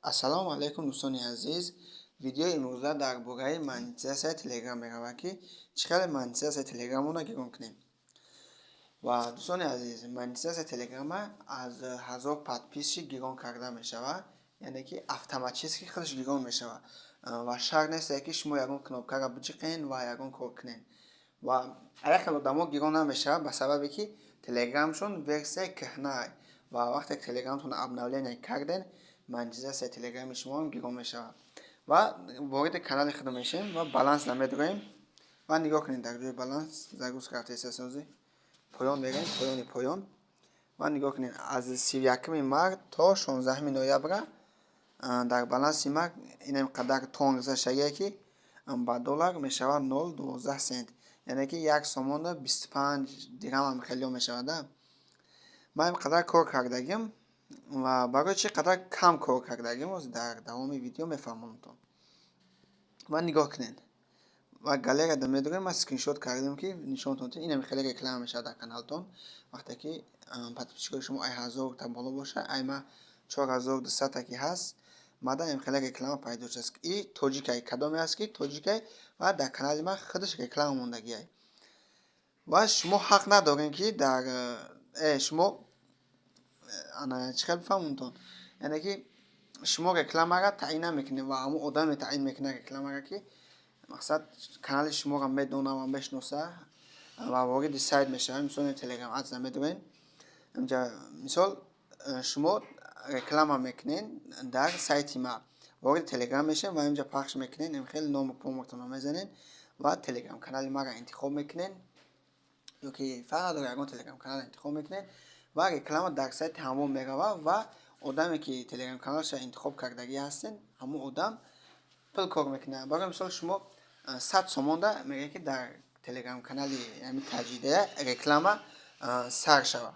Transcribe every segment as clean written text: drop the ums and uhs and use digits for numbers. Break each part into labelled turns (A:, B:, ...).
A: Ассалому алайкум, дӯстони азиз! Видеои имрӯза дар бораи монетизатсияи Телеграм меравад, ки чӣ хеле монетизатсияи Телеграмонро гирон кунем. Ва, дӯстони азиз, монетизатсияи Телеграма аз 1000 подписчик гирон карда мешавад, яъне ки автоматически худаш гирон мешавад ва шарт несте, ки шумо ягон кнопкаро биҷиқен ва ягон кор кунед. Ва як хел одамо гирон намешавад ба сабабе ки Телеграмшон версияи кӯҳнае ва вақте Телеграмтонро обновление карден, монетизатсияи Телеграми шумоам гирон мешавад. Ва вориди канали худ мешавем ва баланс намедорем. Ва нигоҳ кунед, дар ҷои баланс загрузка рафтаистасози поён мерем, поёни поён. Ва нигоҳ кунед, аз 31-уми март то 16-уми ноябра дар баланси ма инам қадар тон гузаштагие, ки ба доллар мешавад 0,12 сент, яъне ки 1 сомону 25 дирамам хелио мешавад. Ман ин қадар кор кардагим ва барои чӣ қадар кам кор кардагим, дар давоми видео мефаҳмонамтон. Ва нигоҳ кунед, ва галереяда медорем, ман скриншот кардам, ки нишонтон. Инам хеле реклама мешавад дар каналтон, вақте ки подписчикои шумо ай 1000-та боло бошад. Ай ма 4200-та ки ҳаст, мада ин хеле реклама пайдо шудааст. И тоҷикай кадоме аст, ки тоҷикай ва дар канали ман худаш реклама мондагиай. Ва шумо ҳақ надорем, ки дар шумо ана чӣ хел бифаҳмонтон, яъне ки шумо рекламаро таъин намекунед ва ҳамон одаме таъин мекунад рекламаро, ки мақсад канали шуморо медонад ва мешиноса ва вориди сайт мешавад. Мисол, Телеграм Адс намедорем инҷа. Мисол, шумо реклама мекунед дар сайти ма, вориди Телеграм мешавед ва инҷа пахш мекунед, хеле ному помортонро мезанед ва Телеграм канали маро интихоб мекунед ё ки фарқ надорад, ягон Телеграм каналро интихоб мекунед ва реклама дар сайти ҳамон меравад. Ва одаме, ки Телеграм каналша интихоб кардагӣ ҳастед, ҳамон одам пул кор мекунад. Барои мисол, шумо 100 сомонда мегӯяд, ки дар Телеграм канали ҳамин таҷидая реклама сар шавад.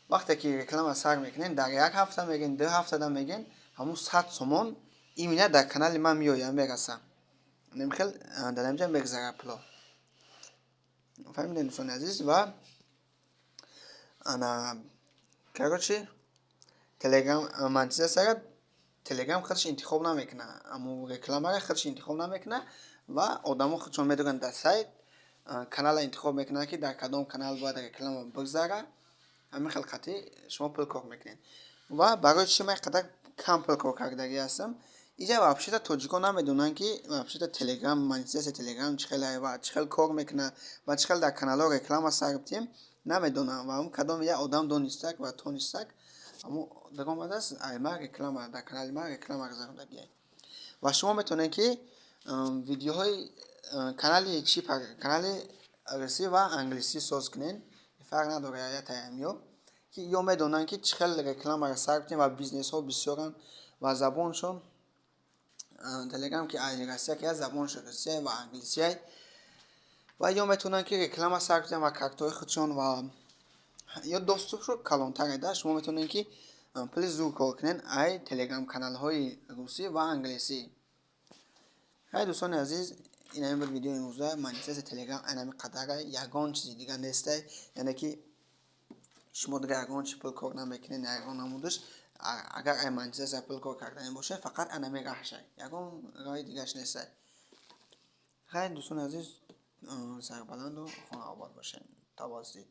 A: Вақте ки реклама сар мекунед, дар як ҳафта мегӯен, 2 ҳафтада мегӯен, ҳамун 100 сомон именно дар канали ман меояд, мерасад. Хел дар инҷа мегзарад пуло. Фаҳмидед, дӯстони азиз? Ва ана, короче, Телеграм монетизатсияра Телеграм худаш интихоб намекунад, аммо рекламара худаш интихоб намекунад ва одамо худшон медонанд, дар сайт канала интихоб мекунанд, ки дар кадом канал бояд реклама бигзара. Ҳамин хел қатъӣ шумо пул кор мекунед. Ва барои чӣ ман қадар кам пул кор кардагӣ ҳастам? Иҷа вообще-то тоҷикон намедонанд, ки вообще-то Телеграм, монетизатсияи Телеграм чӣ хел ва чӣ хел кор мекунад ва чӣ хел дар каналҳо реклама сар битем, намедонам. Ва ҳамн кадом як одам донистак ва тонистак, ҳамун даромадааст, ай ман реклама, дар канали ман реклама гузарондагиай. Ва шумо метавонед, ки видеоҳои канали чи, канали русӣ ва англисӣ соз кунед, фарқ надорад, ятаям ё ки ё медонанд, ки чӣ хел рекламаро сар битем. Ва бизнесҳо бисёранд ва забоншон Телеграм, ки аҳли Россия ки ҳаст, забоншон русия ва англисия ва ё метавонанд, ки реклама сар битем ва картҳои худшон ва ё доступшо калонтаре да. Шумо метавонед, ки пули зур кор кунед ай Телеграм каналҳои русӣ ва англисӣ. Хай, дӯстони азиз, ин ҳамин буд видеои имрӯза. Монетизатсияи Телеграм айнами қадара, ягон чизи дигар нестай, яъне ки шумо дигар ягон чи пул кор намекунед, ягон намудаш. Агар ай монетизатсия пул кор кардани бошад, фақат анами раҳшай, ягон роҳи дигараш нестай. Хай, дӯстони азиз, сарбаланду хонаобод бошед. То боздид.